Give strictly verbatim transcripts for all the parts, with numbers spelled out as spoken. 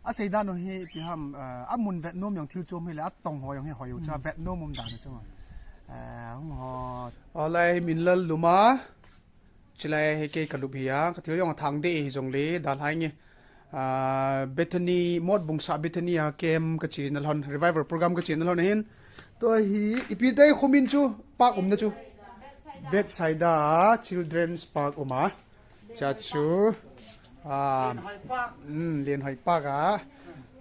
Asei dan u hi ipi ham, eh, amun vet nom jong thil chom hile, atong ho jong hi hoi u chu, vet nom um dan u chu. Eh, hung ho. Alai min lal luma. Chulai hi kei ka lup hi a, ka thil jong a thang de hi jong le, dalhai nge. Ah, Bethany, Motbung sah Bethany a camp ka chi na lhon, revival program ka chi na lhon hin. Tua hi, ipi te khu min chu, park um na chu. Bethsaida Children's Park um a. Cha chu, ah, mm, Lienhoi Park a.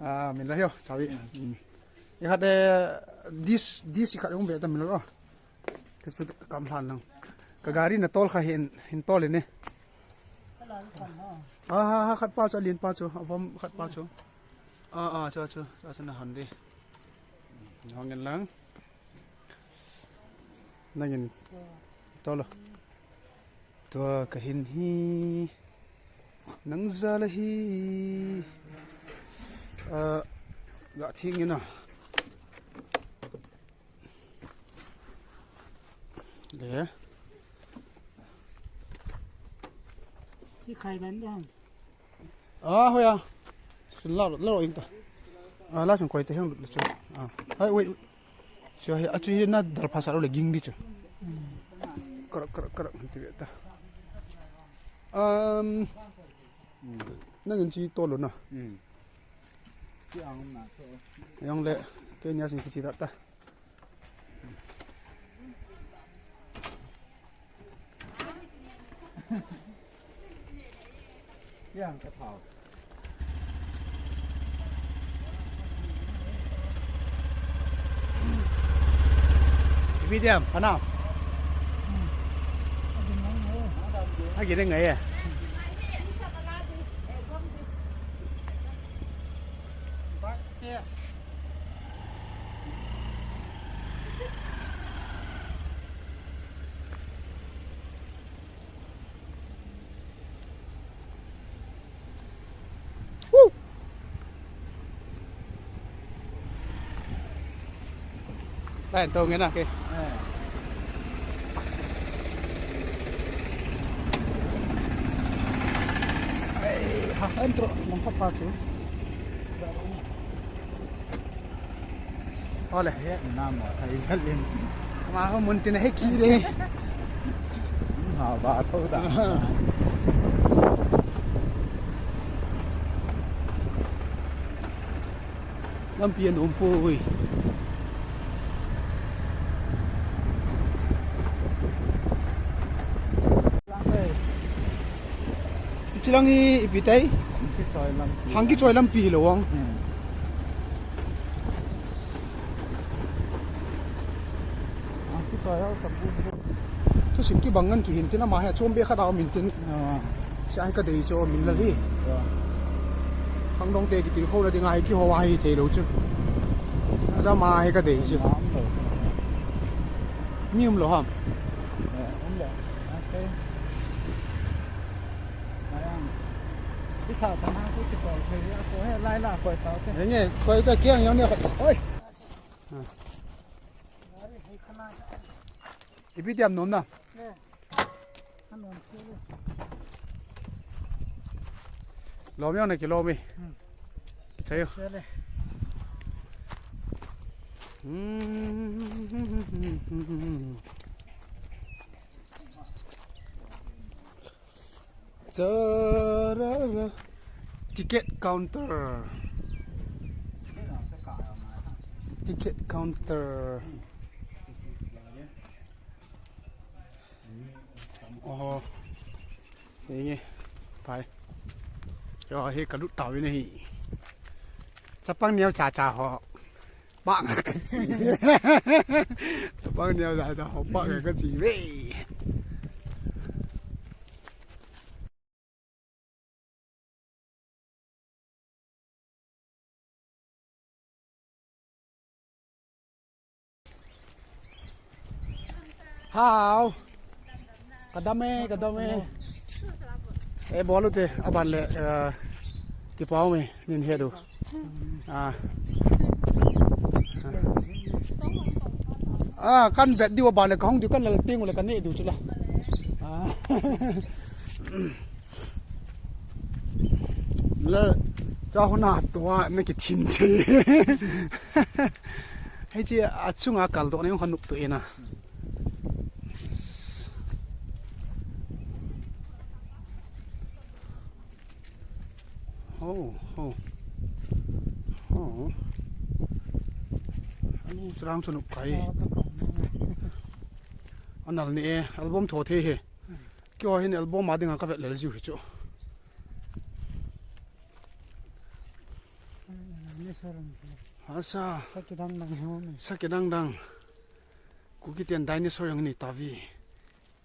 Ah, min la hio, chawi. Mm. I khat, eh, this, this i khat um ve ta min lo. Ka su kam hlan lang. Ka gari na tol kha hin, hin tol in e. Ha, ha, ha, khat pa chu, a lien pa chu, a vom khat pa chu. A, a, chu, chu, chu, chu na han di. Hong in lang. Nangin tol lo. Tua ka hin hi. Nang za la hi. A, ga thing in a. Le. Ki khai dan dan. A, hoya. Sun la, la ro in ta. A, la sun koi te heng lut le chu. A, hai, wait. Chu hi, a chu hi na dal phasa lo le ging di chu. Karak, karak, karak, ti ve ta. Um, nangin chi tol lo na. Jong le, kei nia sin kichi ta ta. Yang ka thau. Medium, pana. Lagi ding ngai e. Yes. Woo! Lain tong ina ke. Ei, ha, em tro, nang khat pa chu. Ole. He, na mo, thai jal in. Ma ho mun tin he ki de. Ha, ba tho da. Lampi a nom poi. Hiche lang hi ipi tai? Hangkichoi lampi. Hangkichoi lampi hi lo ang. Hmm. Hangkichoi ho sabu. Thusim kibang ngan kihin tin ama hi achom be khat a um in tin. Ah. Sia hi ka dei chu min lal hi. Ah. Khangdong te kitilkhou na ding a hi kihou a hi thei lou chu. Ajam a hi ka dei chu. Ah, um lou. Mi um lou ham? Eh, um lou. Okay. Mai ang. Bisa sana ku kitol thei a ko he lai la koi tau te. Nge, koi ta kiang yong ne khat. Oi. Ah. Ipi diam nom na? Lom yong na kilom e. Hmm. Kichai yo. Hmm. Tarara. Ticket counter. Ticket counter. Oho. Henge. Pai. Yo, hi ka lut tau ni hi. Chapang neo cha cha ho. Pah nga ka chi. Chapang neo cha cha ho. Pah nga ka chi ve. Hao. Kadam e, kadam e. E, bol u te, aban le, eh, kipau me, nin he du. Ah. Ah, kan vet diu aban le, kahung diu kan lal ting u le kan ne diu chu la. Ah. Le, Ka huna tua na kithim che. Hei che a chunga kal doh na jong ka nup to ena. Ho, ho. Ho. Anu churang chu nup kai. Anal ni e, album tho thei he. Kio hin album a dinga ka vet lel jiu hi chu. Dinosaur ang. Asa. Sa kidang dang ho ni. Sa kidang dang. Kuki ten dinosaur ang ni tavi.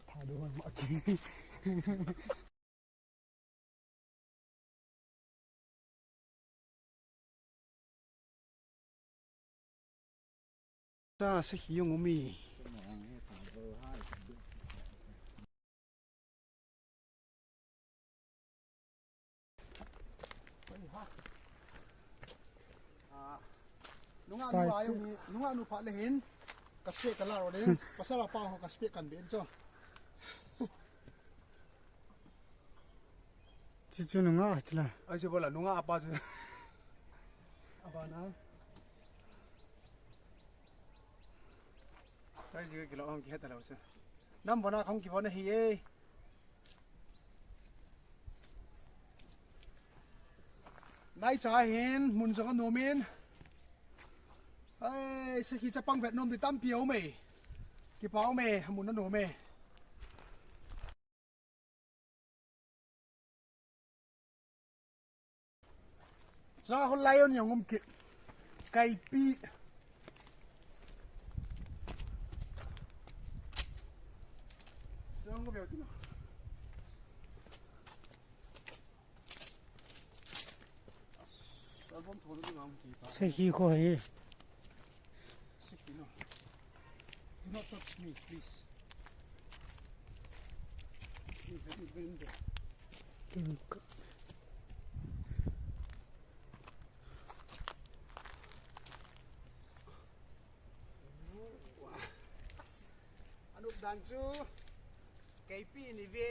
Thadu ang ma ki. Sa, sa hiyong umi. Nunga nu ayo ni, nunga nu pha le hin. Ka spek ka la ro le. Pasal apa ho ka spek kan be cho. Chuchu nunga chila. Ai chu bola nunga apa chu. Apa na. Kai ji kilo hong ki heta lo chu. Nam bona khong ki bona hi e. Nai cha hin mun jong anom in. Ai, sakhi chapang vet nom di tampi aume. Kipa aume, mun anom e. Cha ho lion jong um kit. Kaipi. Jong ko bel kit na. Sakhi ko hai. Sakhi no. Do not touch me, please. Anup dan chu kaipi ni ve.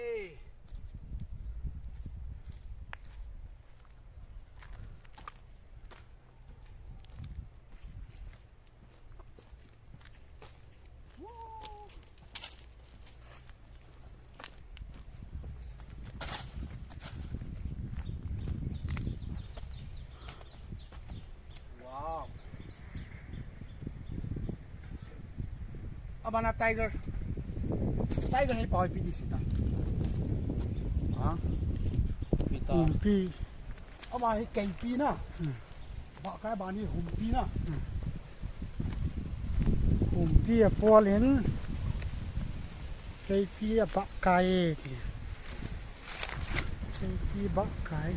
Wow. Abana tiger. Tiger hi pa pi di sita. Ha? Pita. Pi. Ama hi kaipi na. Hmm. Ba kai ba ni humpi na. Hmm. Humpi a polin kaipi a ba kai ti. Kaipi ba kai.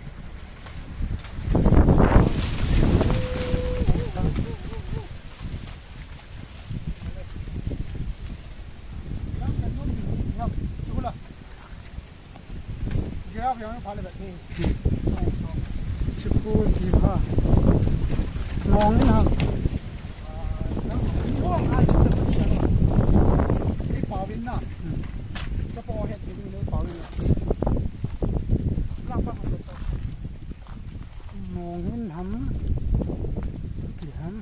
Giraffe jong pha le beh ni. Chuku ti pha. Nong ni ha. Nong a chu le ni. Ni pavin na. Chapo het ni pavin na. Lang pa. Nong hin ham. Ti ham.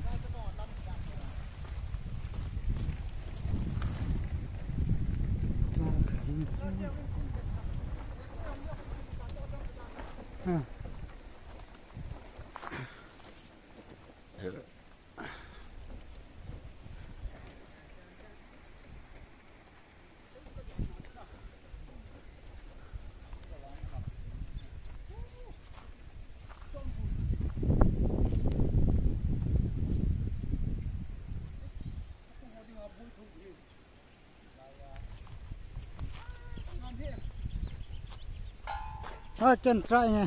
Ha, ken try nge.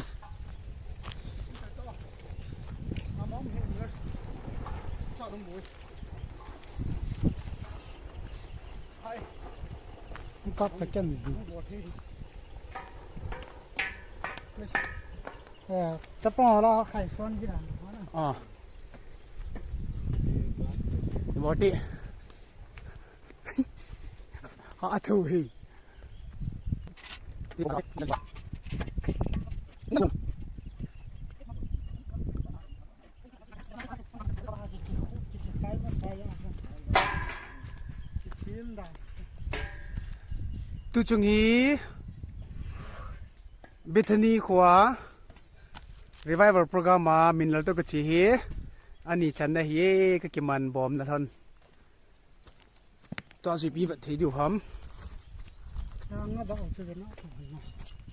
Kap ta ken. Eh, chapang la khai son ji dan. Ah. Boti. Ha thu hi. Tuchung hi Bethany khoa revival program a Minlal toh kache hi. Ani channa hi, kakiman bom na thon. Tua jipi vet thei diu ham. Nga ba chu na.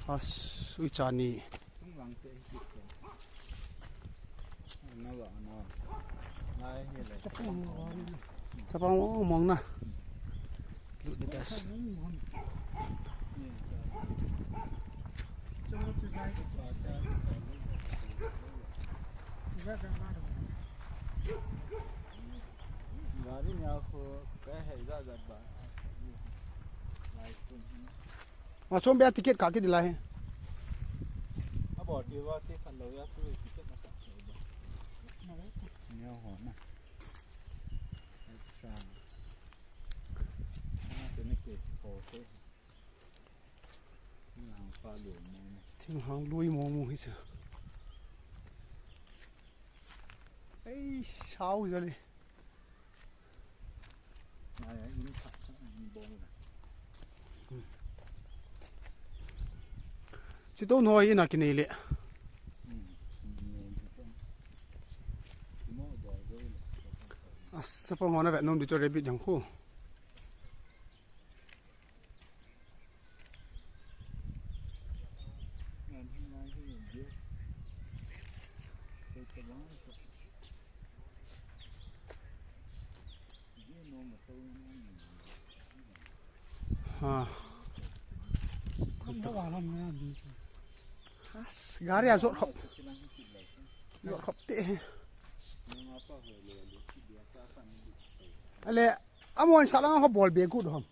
Has, ui chani. Chapang mong mong na. Lut di das. Gari nia khu ka hei ja ja ba. Lai kun. Nga chom bia ticket ka kiti lai. Abo ti wa ti khan lo ya tu ticket na ka. Neo ho na. Acha. Thinghang lui mo mo hi sa. Ei, sao jale. Chitou noi ina kinei le. As, chapang hona vet nom di to rabbit jang khu. Ha. Gari a jot khop. Jot khop te. Ale, amon salang ho bol be good hom.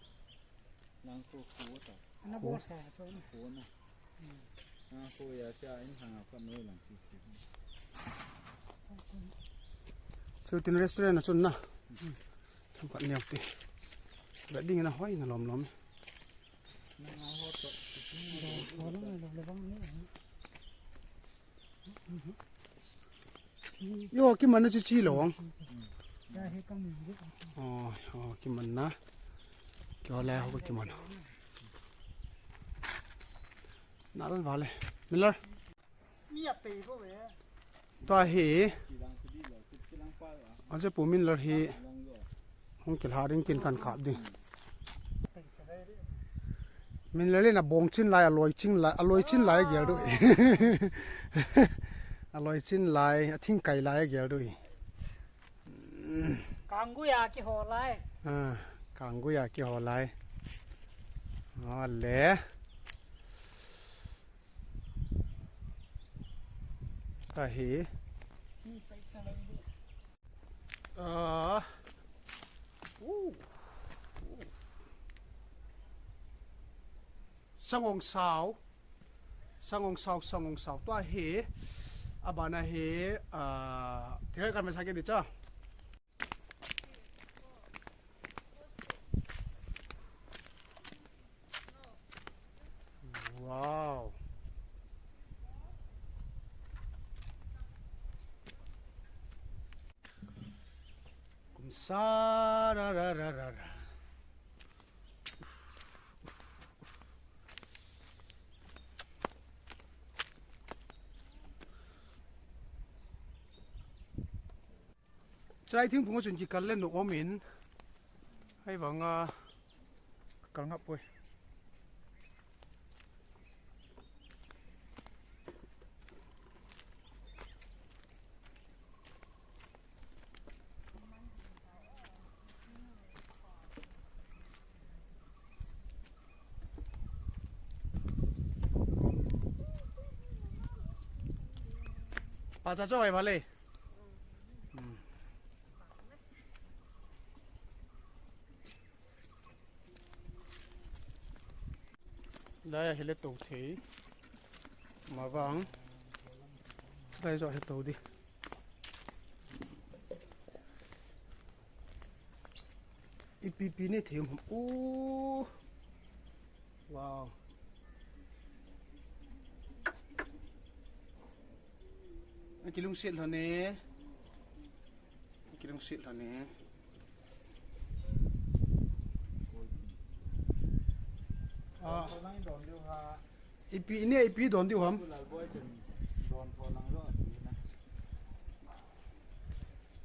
Lang ko ko ta. Ana bol sa cho na. Ko na. Lang ko ya cha in hang pa noi lang ki. Chu tin restaurant na chun na. Thum ka neo ti. Ba ding na hoi na lom lom. Yo, kimanna chu chi lo ang. Oh, oh, kimanna. Kiho le ho kimanna. Na lan vale. Miller. Tua hi. Aje pu Miller hi. Hung kilha ding kin kan kap ding. Minlal in abong chin lai, aloi chin lai, aloi chin lai gel dui. Aloi chin lai, athing kai lai gel dui. Kangguya kiho lai. Ah, kangguya kiho lai. Ale. Kahi. Ah. Uh. Sangong sao. Sangong sao, sangong sao. Tua hi. Abana hi. Ah, tirai kan masake di cha. Wow. Kumsa ra ra ra ra ra. Chai thingphung a chun kikal le no om in. Hei vanga kal ngap poi. Pacha cho hoi vale. Hmm. Lai a hile to thei. Mavang. Lai jo he to di. Ipi pi ne thei um. Uh. Wow. Kilungset lhon e. Kilungset lhon e. Ah. Ipi, ine ipi don diu ham?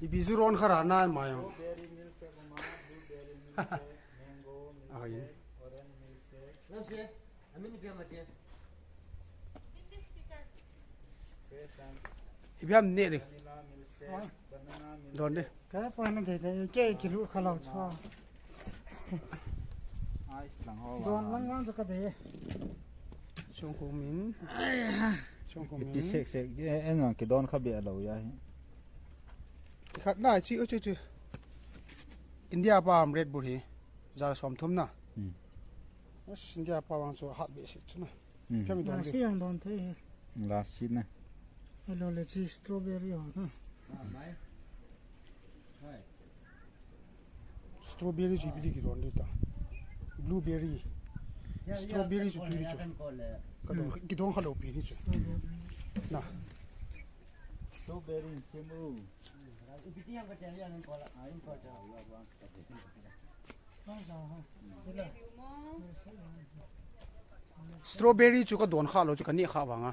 Ipi zu ron khara nan mai. Ai. Ipi ham ne de. Don de. Ka pa na de de ke kilu kha lo chua. Ice lang ho. Don lang lang ka de. Chung kum in. Chung kum in. Ipi sek sek, eh, eh, nang kidon kha be lo ya hi. Khat na chi, u chi, chi. India pa ham Red Bull hi. Jar som thum na. Hmm. As India pa vang chu hat be si chu na. Hmm. Kami don. Lasi yang don thei hi. Lasi na. Hello, le chi strawberry ho na. Strawberry chu ipi di kidon di ta. Blueberry. Strawberry chu tui di chu. Ka don, kidon kha lo pi ni chu. Na. Strawberry in simu. Strawberry chu ka don kha lo chu ka ne kha vanga.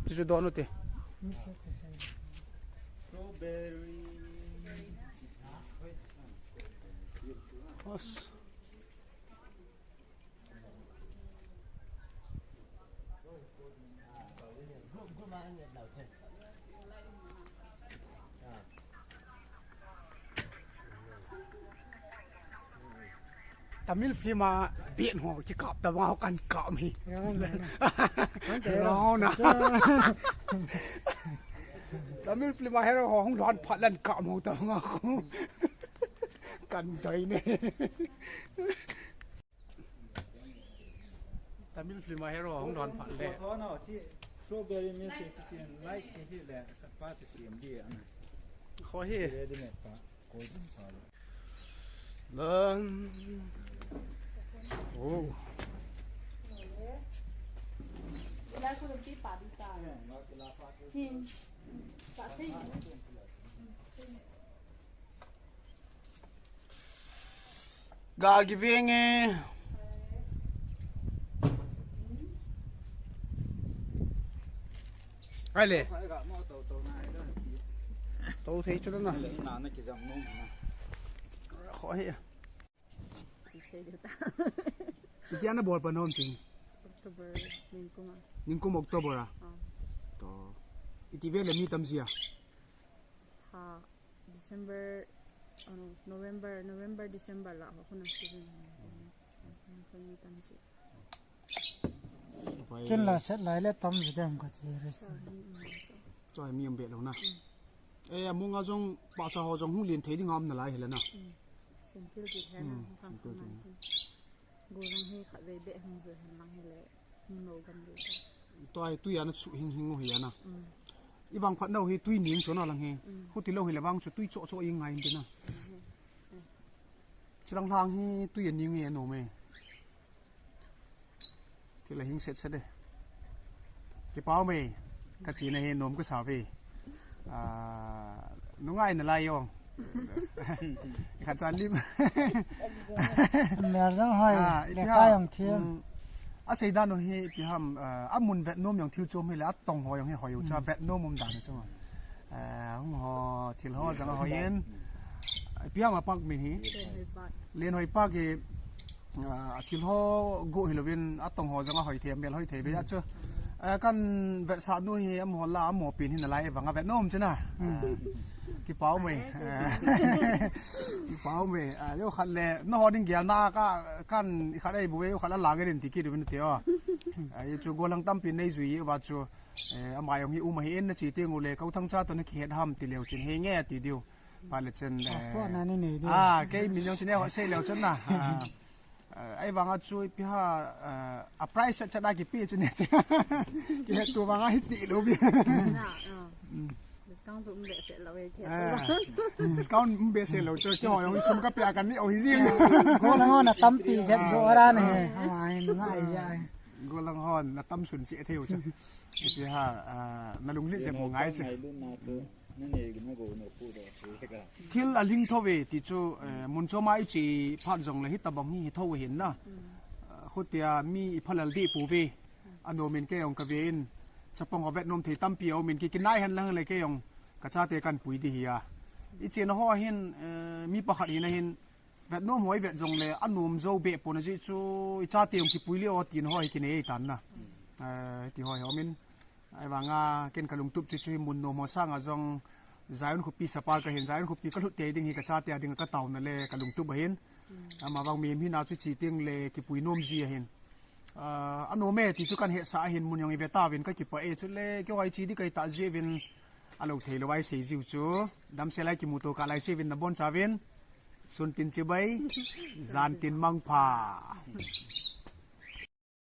Chu chu don u te. Strawberry. As. Tamil film a bet ho kikap ta bang ho kan kap hi. Rao na. Tamil film a hero ho hung lhon phat lan kap ho ta bang ho. Kan doi ne. Tamil film a hero hung lhon phat le. Strawberry milk tea chu chin like hi le ka pa chu siam di an. Kho hi. Ready made pa. Koi dum pa. Lan. Oh. Ga giving eh. Ai le. To thei chu na. Kho hi. Iti ana bol pa nom ting. October, ningkum a. Ningkum October a. Ah. To. Iti vele mi tam sia. Ha, December, ano, November, November, December la ho kuna season. Ko mi tam sia. Ken la set lai le tam ji dem ka ti restaurant. Choi mi um be lo na. Eh, amunga jong pa sa ho jong hung lin thei ding am na lai hela na. Sentil ti hela. Sentil ti. Go jong hi khat vei be hung jo hen lang hela. Hung no gam le. Toi tui ana chu hing hing u hi ana. I vang phat no hi tui ning chu na lang hi. Hu ti lo hi le vang chu tui cho cho i ngai in ti na. Chilang lang hi tui a ning e no me. Thil a hing set set e. Kipau me. Ka chi na hi nom ka sa ve. Ah, nungai na lai yong. Khat chan lim. Mer jong hoi. Ah, le ipi ka ham, yong thim. A sei dan u hi ipi ham, ah, a mun vet nom yong thil chom hi le a tong ho yong hi hoi u cha vet nom um dan u chang. Ah, hung ho thil ho jang a hoi in. Ipi ham a pak min hi. Len hoi pak. Len hoi pak hi. Ah, a thil ho go hi lovin a tong ho jong a hoi thei, mel hoi thei ve a chu. Ah, kan vetsah nu hi amaho la, amaho pin hi na lai vang a vet nom chu na. Ah, kipau me. Ah, kipau me. Ah, yo khat le, na ho ding gel na ka, kan i khat ei bu ve, yo khat la lang e din ti ki du vin te o. Ah, yo chu go lang tam pin nei jui va chu. Eh, ama yong hi um a hi en na chi teng u le, kau thang cha to na ki het ham ti leu chin he nge ti diu. Pale chen, eh, passport na ni nei di. Ah, kei min jong chine ho sei leu chun na. Ah, eh, ai vang a chu ipi ha, eh, a price cha cha da ki pi chine. Ki he tu vang a hi ti lo bi. Na, ah. Discount chu um be se lo e ki. Ah. Discount um be se lo chu ki ho jong sum ka pia kan ni o hi jing. Go lang ho na tam pi jep jo ra ne. Ama hi ngai ja. Go lang ho na tam sun che thei u chu. Ipi ha, ah, na lung li jep mo ngai che. Ngai lu na chu. Thil alhing thou ve ti chu, eh, mun choma iche phat jongle hitobang hi hitho ahin na. Eh, khutia mi iphalel deh pouve. Anomin kei jong kave in. Chapang ho vetnom thei tampi aumin, kikinai henlang le kei jong kachate kanpui ding hi a. Ichena ho hin, eh, mi pakhat hina hin, vetnom ho ivet jongle anom jou behpon ajeh chu, ichate jong kipui le o tina ho hi kinei tan na. Eh, ti ho hi aumin. Ahivanga ken kalungtup chu chu hi mun nom ho sanga jong Zion khopi sapa kahin, Zion khopi kalhut tei ding hi kachate a dinga kataona le kalungtup ahin. Amavang mihem hina chu che tengle kipui nom ji ahin. Ah, anom e ti chu kanhetsah ahin, mun jong ive tauvin kakipah e, chule keiho che ding kahi tah jeh uvin alou theilou a isei jiu chu. Damsel a kimuto kah lai seuvin nabonchauvin sun tin chibai, jan tin mangpha.